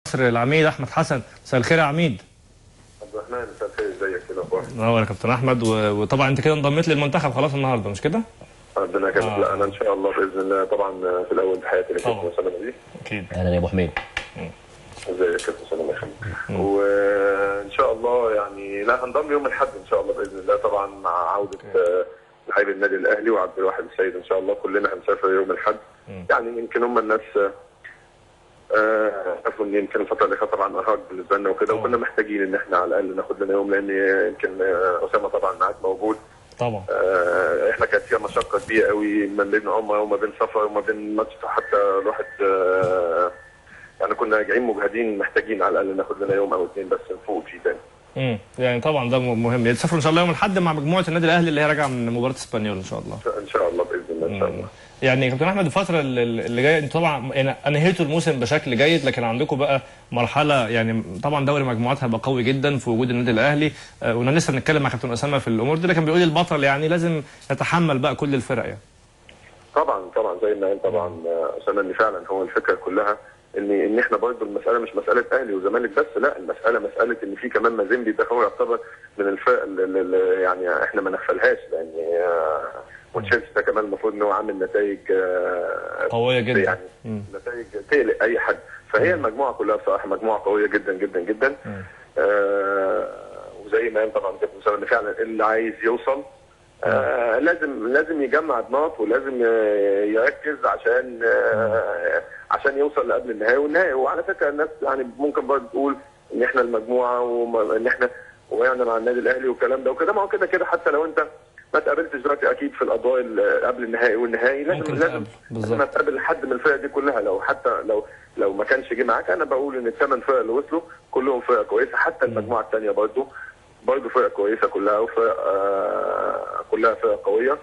مصر العميد احمد حسن. مساء الخير يا عميد. عبد الرحمن مساء الخير، ازيك؟ ايه الاخبار؟ منور يا كابتن احمد. وطبعا انت كده انضميت للمنتخب خلاص النهارده مش كده؟ ربنا يكرمك. لا انا ان شاء الله باذن الله طبعا في الاول تحياتي لكابتن اسامة دي. اكيد. اهلا يا ابو حميد. ازيك يا كابتن اسامة؟ الله يخليك. وان شاء الله يعني لا هنضم يوم الاحد ان شاء الله باذن الله طبعا مع عوده لعيب النادي الاهلي وعبد الواحد السيد ان شاء الله كلنا هنسافر يوم الاحد. يعني يمكن هم الناس عرفوا ان يمكن الفترة اللي فاتت طبعا ارهاق بالنسبة لنا وكده، وكنا محتاجين ان احنا على الاقل ناخد لنا يوم، لان يمكن اسامة طبعا معاك موجود طبعا. احنا كانت فيها مشقة كبيرة قوي ما بين عمره وما بين سفر وما بين ماتش، حتى الواحد يعني كنا راجعين مجهدين، محتاجين على الاقل ناخد لنا يوم او اثنين بس نفوق فيه تاني. يعني طبعا ده مهم. تسافروا ان شاء الله يوم الاحد مع مجموعة النادي الاهلي اللي هي راجعه من مباراة اسبانيول ان شاء الله. ان شاء الله باذن الله. ان شاء الله. يعني كابتن احمد الفترة اللي جاية انتوا طبعا يعني انهيتوا الموسم بشكل جيد، لكن عندكم بقى مرحلة يعني طبعا دوري مجموعات هيبقى قوي جدا في وجود النادي الاهلي، وانا لسه بنتكلم مع كابتن اسامة في الامور دي، لكن بيقول البطل يعني لازم يتحمل بقى كل الفرق يعني. طبعا طبعا زي ما قال طبعا اسامة ان فعلا هو الفكرة كلها ان احنا برضه المسالة مش مسالة اهلي وزمالك بس، لا المسالة مسالة ان في كمان مازيمبي ده هو يعتبر من الفرق اللي يعني احنا ما نغفلهاش، لان وتشيلسي ده كمان المفروض ان هو عامل نتائج قوية جدا، يعني نتائج تقلق اي حد. فهي المجموعة كلها بصراحة مجموعة قوية جدا جدا جدا. وزي ما قال طبعا كابتن اسامة ان فعلا اللي عايز يوصل لازم يجمع نقاط ولازم يركز عشان يوصل لقبل النهائي والنهائي. وعلى فكرة الناس يعني ممكن برضه تقول ان احنا المجموعة وان احنا وقعنا مع النادي الاهلي والكلام ده وكده، ما هو كده كده حتى لو انت ما تقابلتش دلوقتي اكيد في الادوار قبل النهائي والنهائي لازم تقابل حد من الفرق دي كلها. لو حتى لو ما كانش جه معاك، انا بقول ان الثمان فرق اللي وصلوا كلهم فرق كويسة، حتى المجموعة الثانية برضه فرق كويسة كلها، وفرق كلها فرق قوية.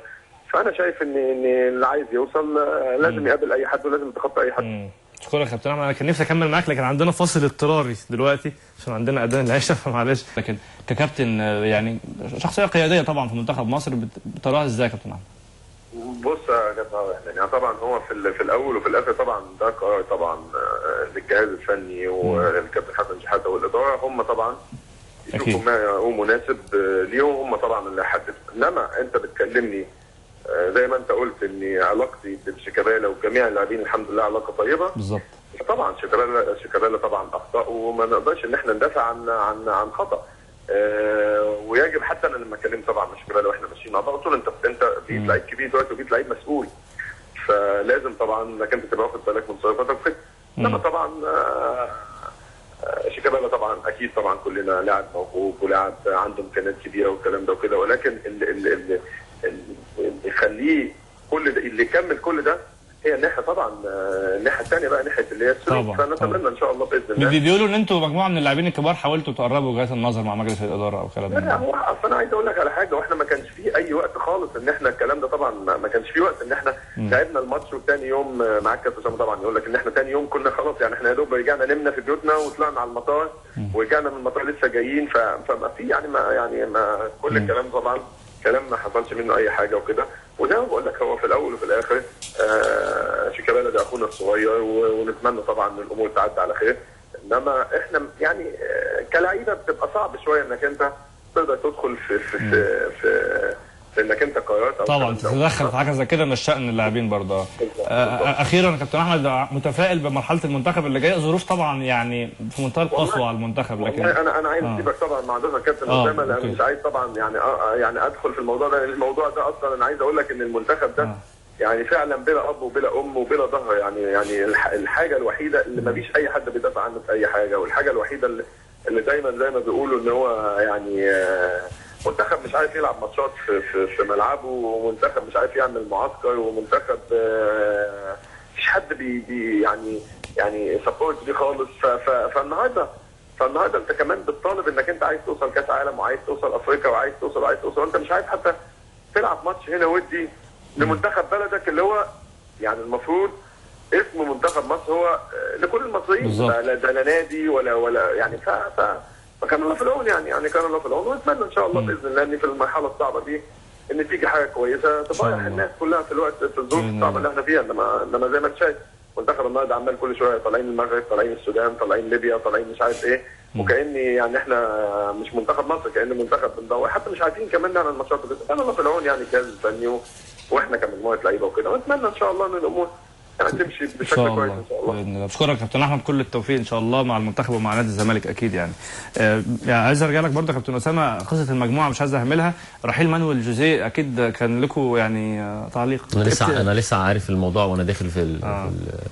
فانا شايف ان اللي عايز يوصل لازم يقابل اي حد ولازم يتخطى اي حد. اشكرك يا كابتن احمد. انا كان نفسي اكمل معاك لكن عندنا فاصل اضطراري دلوقتي عشان عندنا اذان العشاء فمعلش. لكن ككابتن يعني شخصية قيادية طبعا في منتخب مصر، بتراها ازاي يا كابتن احمد؟ بص يا كابتن احمد، يعني طبعا هو في الاول وفي الاخر طبعا ده قرار طبعا للجهاز الفني والكابتن حسن شحاته والادارة، هم طبعا يشوفوا ما هو مناسب ليهم، هم طبعا اللي حددوا. انما انت بتكلمني زي ما انت قلت ان علاقتي بشيكابالا وجميع اللاعبين الحمد لله علاقة طيبة. بالظبط. طبعا شيكابالا طبعا اخطا وما نقدرش ان احنا ندافع عن خطا. ويجب حتى انا لما اتكلمت طبعا مع شيكابالا واحنا ماشيين مع بعض قلت له انت بقيت لعيب كبير دلوقتي وبقيت لعيب مسؤول، فلازم طبعا انك انت تبقى واخد بالك من تصرفاتك وكده. انما طبعا شيكابالا طبعا اكيد طبعا كلنا لاعب موهوب ولاعب عنده امكانيات كبيرة والكلام ده وكده، ولكن اللي يخليه كل ده اللي يكمل كل ده هي الناحية طبعا الناحية الثانية بقى ناحية اللي هي السلوك. فنتمنى ان شاء الله باذن الله. بيقولوا ان انتوا مجموعة من اللاعبين الكبار حاولتوا تقربوا وجهات النظر مع مجلس الادارة او كلام من ده. لا هو اصل انا عايز اقول لك على حاجة، واحنا ما كانش فيه اي وقت خالص ان احنا الكلام ده طبعا ما كانش فيه وقت ان احنا لعبنا الماتش وثاني يوم معاك كابتن اسامة طبعا يقول لك ان احنا ثاني يوم كنا خلاص يعني احنا يا دوب رجعنا نمنا في بيوتنا وطلعنا على المطار ورجعنا من المطار لسه جايين. فما في يعني ما كل الكلام طبعا كلام ما حصلش منه اي حاجة وكده. وزي ما بقول لك هو في الاول وفي الاخر شيكابالا ده اخونا الصغير ونتمنى طبعا ان الامور تعدي على خير. انما احنا يعني كلعيبه بتبقى صعب شوية انك انت تقدر تدخل في في في, في, في انك انت قرارات او طبعا تتدخل في حاجة زي كده مش شأن اللاعبين برضه. اخيرا كابتن احمد، متفائل بمرحلة المنتخب اللي جاية؟ ظروف طبعا يعني في منتهى القسوة على المنتخب، لكن انا عايز اسيبك طبعا مع ضيفك كابتن اسامة لان مش عايز طبعا يعني ادخل في الموضوع ده. الموضوع ده اصلا انا عايز اقول لك ان المنتخب ده يعني فعلا بلا اب وبلا ام وبلا ظهر، يعني الحاجة الوحيدة اللي ما فيش اي حد بيدافع عنه في اي حاجة، والحاجة الوحيدة اللي دايما زي ما بيقولوا ان هو يعني منتخب مش عارف يلعب ماتشات في ملعبه، ومنتخب مش عارف يعمل معسكر، ومنتخب مفيش حد بي يعني support ليه خالص. فالنهارده انت كمان بتطالب انك انت عايز توصل كاس عالم وعايز توصل افريقيا وعايز توصل وعايز توصل، وانت مش عارف حتى تلعب ماتش هنا ودي لمنتخب بلدك اللي هو يعني المفروض اسم منتخب مصر هو لكل المصريين، لا ده لا نادي ولا يعني فكان الله في العون، يعني كان الله في العون. ونتمنى ان شاء الله باذن الله ان في المرحلة الصعبة دي ان تيجي حاجة كويسة تفرح الناس كلها في الوقت في الظروف الصعبة اللي احنا فيها. انما زي ما انت شايف منتخب النهارده عمال كل شوية طالعين المغرب، طالعين السودان، طالعين ليبيا، طالعين مش عارف ايه، وكأن يعني احنا مش منتخب مصر، كأن منتخب بندور، حتى مش عارفين كمان نعمل ماتشات. انا الله في العون يعني الجهاز الفني واحنا كمجموعة لعيبة وكده، ونتمنى ان شاء الله ان الامور يعني تمشي بشكل كويس ان شاء الله باذن الله. بشكرك كابتن احمد، كل التوفيق ان شاء الله مع المنتخب ومع نادي الزمالك اكيد. يعني يعني عايز ارجع لك برضه يا كابتن اسامة، قصة المجموعة مش عايز اهملها، رحيل مانويل جوزيه اكيد كان لكم يعني تعليق. انا لسه عارف الموضوع وانا داخل في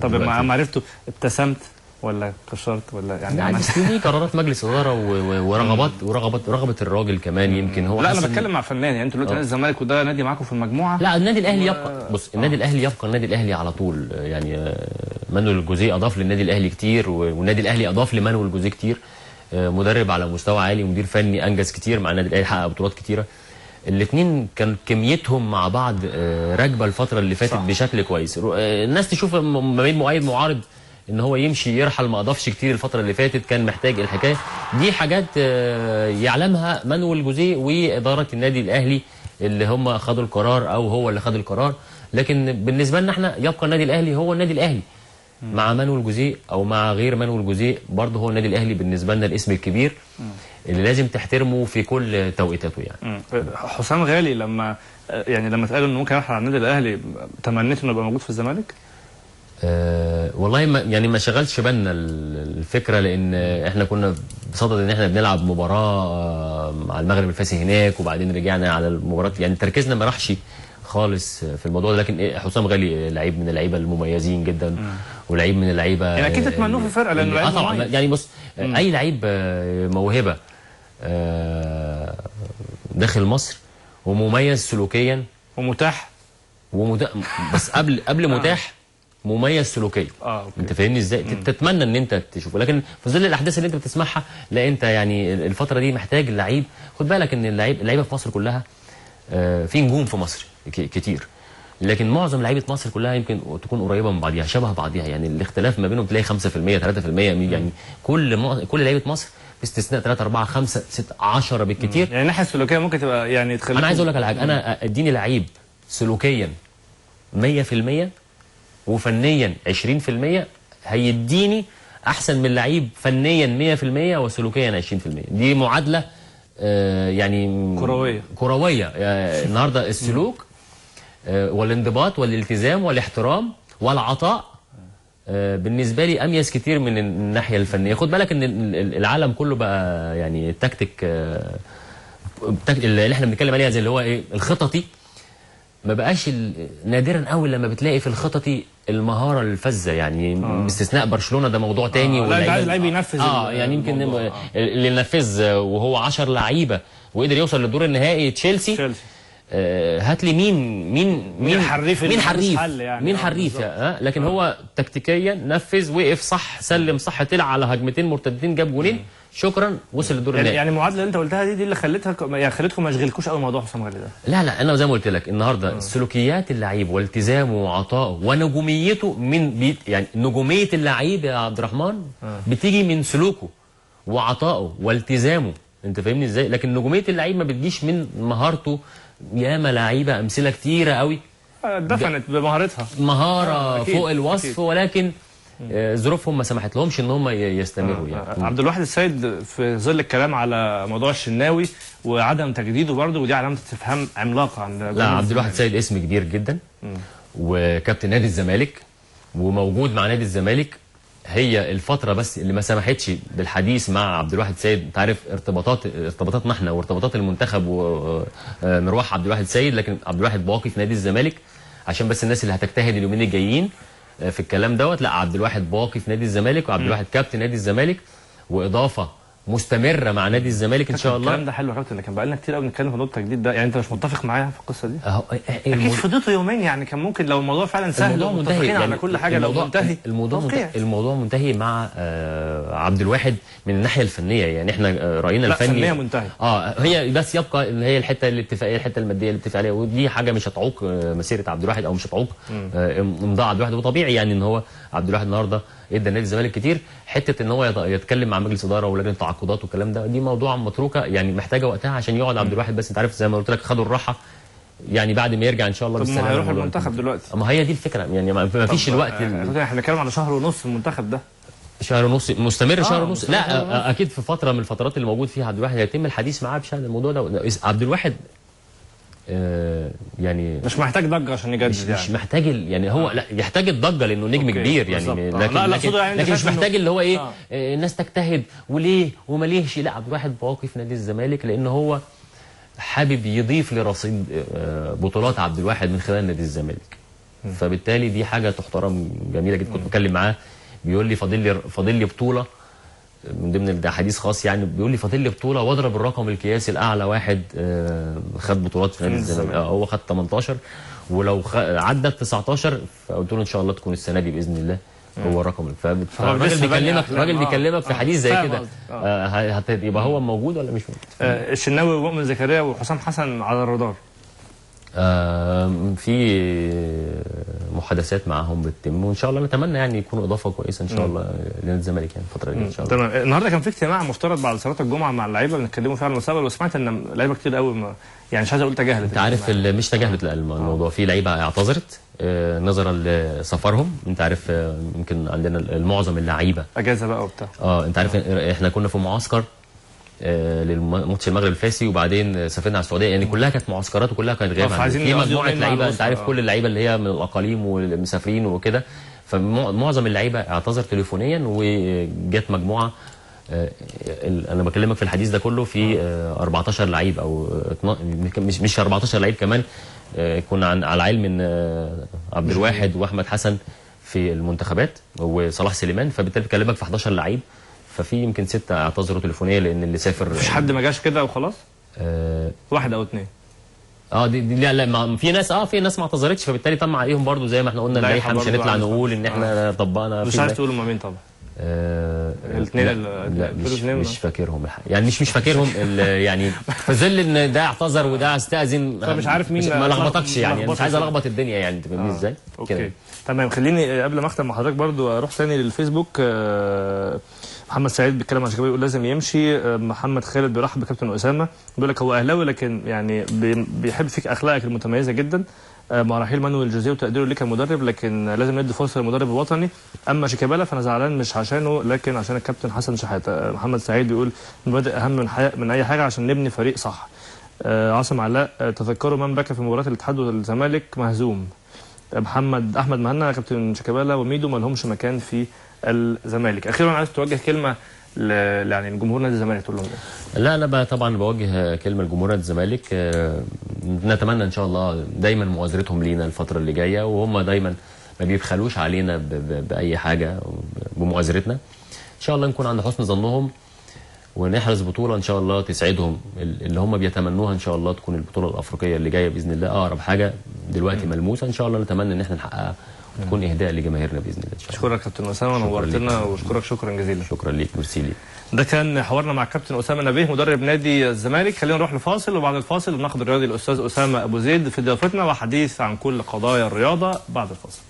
طب ما عرفته ابتسمت ولا كشرت ولا يعني؟ دي قرارات مجلس ادارة ورغبات ورغبه الراجل كمان. يمكن هو لا انا بتكلم مع فنان، يعني انتوا دلوقتي نادي الزمالك وده نادي معاكم في المجموعة. لا النادي الاهلي يبقى، بص النادي الاهلي يبقى النادي الاهلي على طول. يعني مانويل جوزيه اضاف للنادي الاهلي كتير، والنادي الاهلي اضاف لمانويل جوزيه كتير. مدرب على مستوى عالي، ومدير فني انجز كتير مع النادي الاهلي، حقق بطولات كتيرة. الاثنين كان كميتهم مع بعض راكبه الفترة اللي فاتت بشكل كويس. الناس تشوف ما بين مؤيد معارض ان هو يمشي يرحل، ما اضافش كتير الفترة اللي فاتت، كان محتاج الحكاية دي. حاجات يعلمها مانويل جوزيه واداره النادي الاهلي اللي هم خدوا القرار او هو اللي خد القرار. لكن بالنسبة لنا احنا يبقى النادي الاهلي هو النادي الاهلي، مع مانويل جوزيه او مع غير مانويل جوزيه برضه هو النادي الاهلي بالنسبة لنا، الاسم الكبير اللي لازم تحترمه في كل توقيتاته. يعني حسام غالي لما اتقال انه ممكن يرحل على النادي الاهلي، تمنيت انه يبقى موجود في الزمالك؟ والله ما شغلش بالنا الفكرة، لان احنا كنا بصدد ان احنا بنلعب مباراة مع المغرب الفاسي هناك، وبعدين رجعنا على المباراة، يعني تركيزنا ما راحش خالص في الموضوع ده. لكن حسام غالي لعيب من اللعيبة المميزين جدا، ولعيب من اللعيبة يعني اكيد تتمنوه في فرقه، لانه لعيب طبعا. يعني بص اي لعيب موهبة داخل مصر ومميز سلوكيا ومتاح بس قبل متاح مميز سلوكيا. انت فاهمني ازاي؟ تتمنى ان انت تشوفه، لكن في ظل الاحداث اللي انت بتسمعها لا، انت يعني الفترة دي محتاج لعيب. خد بالك ان اللعيبة في مصر كلها في نجوم في مصر كتير، لكن معظم لعيبة مصر كلها يمكن تكون قريبه من بعضيها، شبه بعضيها، يعني الاختلاف ما بينهم تلاقي 5% 3%، يعني كل لعيبة مصر باستثناء 3 4 5 6 10 بالكتير. يعني الناحية السلوكية ممكن تبقى يعني تخليكم. انا عايز اقول لك على حاجة، انا اديني لعيب سلوكيا 100% وفنيا 20%، هيديني احسن من لعيب فنيا 100% وسلوكيا 20%. دي معادلة يعني كروية. النهارده السلوك والانضباط والالتزام والاحترام والعطاء بالنسبة لي اميز كتير من الناحية الفنية. خد بالك ان العالم كله بقى يعني التكتيك اللي احنا بنتكلم عليها زي اللي هو ايه الخططي، ما بقاش نادرا قوي لما بتلاقي في الخططي المهارة الفذه، يعني باستثناء برشلونة ده موضوع تاني. لا عايز لعيب ينفذ يعني يمكن اللي نفذ وهو 10 لعيبة وقدر يوصل للدور النهائي تشيلسي. هات لي مين مين مين حريف، مين حريف يعني. مين حريف لكن هو تكتيكيا نفذ، وقف صح، سلم صح، طلع على هجمتين مرتدتين، جاب جولين، شكرا، وصل للدور النهائي. يعني المعادلة اللي انت قلتها دي اللي خلتها يعني خلتكم ما يشغلكوش قوي موضوع حسام غالي ده. لا انا زي ما قلت لك النهارده سلوكيات اللعيب والتزامه وعطائه ونجوميته من بيت، يعني نجوميه اللعيب يا عبد الرحمن بتيجي من سلوكه وعطائه والتزامه، انت فاهمني ازاي؟ لكن نجوميه اللعيب ما بتجيش من مهارته. ياما لعيبة امثلة كتيرة قوي دفنت بمهارتها، مهارة فوق الوصف أكيد. ولكن ظروفهم ما سمحت لهمش ان هم يستمروا. يعني عبد الواحد السيد في ظل الكلام على موضوع الشناوي وعدم تجديده برضه، ودي علامة استفهام عملاقة عند لا عبد الواحد السيد اسم كبير جدا وكابتن نادي الزمالك وموجود مع نادي الزمالك. هي الفترة بس اللي ما سمحتش بالحديث مع عبد الواحد سيد، انت عارف ارتباطاتنا احنا وارتباطات المنتخب ومروح عبد الواحد سيد، لكن عبد الواحد باقي في نادي الزمالك عشان بس الناس اللي هتجتهد اليومين الجايين في الكلام دوت. لا عبد الواحد باقي في نادي الزمالك، وعبد الواحد كابتن نادي الزمالك واضافه مستمرة مع نادي الزمالك ان شاء الله. الكلام ده حلو يا كابتن، لكن بقى لنا كتير قوي بنتكلم في نقطة التجديد ده، يعني انت مش متفق معايا في القصة دي؟ اكيد فضيته يومين، يعني كان ممكن لو الموضوع فعلا سهل ومتفقين يعني على كل حاجة، لو منتهي الموضوع منتهي مع عبد الواحد من الناحية الفنية، يعني احنا راينا الفني الفنية منتهي. هي بس يبقى اللي هي الحتة الاتفاقية، الحتة المادية اللي اتفق عليها، ودي حاجة مش هتعوق مسيره عبد الواحد او مش هتعوق امضاء عبد الواحد. وطبيعي يعني ان هو عبد الواحد النهارده ادى نادي الزمالك كتير، حتة ان هو يتكلم مع مجلس ادارة ولجنه تعاقدات والكلام ده، دي موضوع متروكة يعني محتاجه وقتها عشان يقعد عبد الواحد. بس انت عارف زي ما قلت لك خدوا الراحة يعني بعد ما يرجع ان شاء الله بالسلامة. طب ما هيروح المنتخب دلوقتي. ما هي دي الفكرة يعني، ما فيش الوقت. احنا بنتكلم على شهر ونص المنتخب ده، شهر ونص مستمر، شهر ونص. لا اكيد في فترة من الفترات اللي موجود فيها عبد الواحد هيتم الحديث معاه بشان الموضوع ده. عبد الواحد يعني مش محتاج ضجه عشان يجدد، يعني مش محتاج يعني هو لا يحتاج الضجة لانه نجم كبير يعني، لكن لا لكن, لكن مش محتاج اللي هو ايه الناس تجتهد وليه وما ليهش. لا عبد الواحد باقي في نادي الزمالك لان هو حابب يضيف لرصيد بطولات عبد الواحد من خلال نادي الزمالك، فبالتالي دي حاجة تحترم جميلة جدا. كنت بتكلم معاه بيقول لي فاضل لي بطوله من ضمن ده حديث خاص يعني، بيقول لي فاضل لي بطوله واضرب الرقم القياسي الاعلى واحد خد بطولات في نادي الزمالك، هو خد 18 ولو عدت 19، فقلت له ان شاء الله تكون السنة دي باذن الله هو الرقم. فالراجل بيكلمك، الراجل بيكلمك في حديث زي كده، يبقى هو موجود ولا مش موجود؟ الشناوي ومؤمن زكريا وحسام حسن على الرادار. في محادثات معاهم بتتم، وان شاء الله نتمنى يعني يكونوا اضافه كويسة ان شاء الله لنادي الزمالك يعني الفترة الجاية ان شاء الله. تمام. النهارده كان في اجتماع مفترض بعد صلاة الجمعة مع اللعيبة بنتكلموا فيه على المستقبل، وسمعت ان لعيبة كتير قوي يعني مش عايز اقول تجاهلت، انت عارف مش تجاهلت، لا الموضوع في لعيبة اعتذرت نظرا لسفرهم، انت عارف يمكن عندنا المعظم اللعيبة اجازه بقى وبتاع. انت عارف احنا كنا في معسكر للماتش المغرب الفاسي، وبعدين سافرنا على السعودية، يعني كلها كانت معسكرات وكلها كانت غايبة. في مجموعة لعيبة انت عارف كل اللعيبة اللي هي من الاقاليم والمسافرين وكده، فمعظم اللعيبة اعتذر تليفونيا، وجت مجموعة انا بكلمك في الحديث ده كله في 14 لعيب او مش 14 لعيب كمان، كنا على علم ان عبد الواحد واحمد حسن في المنتخبات وصلاح سليمان، فبالتالي بكلمك في 11 لعيب، ففي يمكن 6 اعتذروا تليفونيا لان اللي سافر. مفيش حد ما جاش كده وخلاص؟ واحد او اثنين. دي لا لا في ناس في ناس ما اعتذرتش، فبالتالي تم عليهم برضو زي ما احنا قلنا اللائحة، مش هنطلع نقول ان احنا طبقنا. مش عايز تقول هم مين طبعا؟ الاثنين. لا مش فاكرهم الحقيقة يعني، مش فاكرهم يعني في ظل ان ده اعتذر وده استاذن، مش عارف مين، ما لخبطكش يعني، مش عايز الخبط الدنيا يعني، انت فاهمني ازاي؟ okay تمام. خليني قبل ما اختم مع حضرتك برضو اروح ثاني للفيسبوك. محمد سعيد بيتكلم عن شيكابالا بيقول لازم يمشي. محمد خالد بيرحب بكابتن اسامة، بيقول لك هو اهلاوي لكن يعني بيحب فيك اخلاقك المتميزة جدا، مع رحيل مانويل جوزيه وتقديره ليه كمدرب، لكن لازم ندي فرصة للمدرب الوطني. اما شيكابالا فانا زعلان مش عشانه لكن عشان الكابتن حسن شحاته. محمد سعيد بيقول المبادئ اهم من اي حاجة عشان نبني فريق صح. عاصم علاء تذكروا من بكى في مباراة الاتحاد والزمالك مهزوم. محمد احمد مهنا كابتن شيكابالا وميدو ما لهمش مكان في الزمالك. اخيرا عايز توجه كلمة يعني لجمهور نادي الزمالك تقول لهم ايه؟ لا انا طبعا بوجه كلمة لجمهور نادي الزمالك، نتمنى ان شاء الله دايما مؤازرتهم لينا الفترة اللي جاية، وهم دايما ما بيبخلوش علينا باي حاجة بمؤازرتنا. ان شاء الله نكون عند حسن ظنهم ونحرز بطوله ان شاء الله تسعدهم اللي هم بيتمنوها، ان شاء الله تكون البطولة الافريقية اللي جاية باذن الله اقرب حاجة دلوقتي ملموسة، ان شاء الله نتمنى ان احنا نحققها وتكون اهداء لجماهيرنا باذن الله. ان شاء الله. اشكرك كابتن اسامة، نورتنا، واشكرك شكرا جزيلا. شكرا ليك، ميرسي ليك. ده كان حوارنا مع الكابتن اسامة نبيه مدرب نادي الزمالك. خلينا نروح لفاصل، وبعد الفاصل الناقد الرياضي الاستاذ اسامة ابو زيد في ضيافتنا وحديث عن كل قضايا الرياضة بعد الفاصل.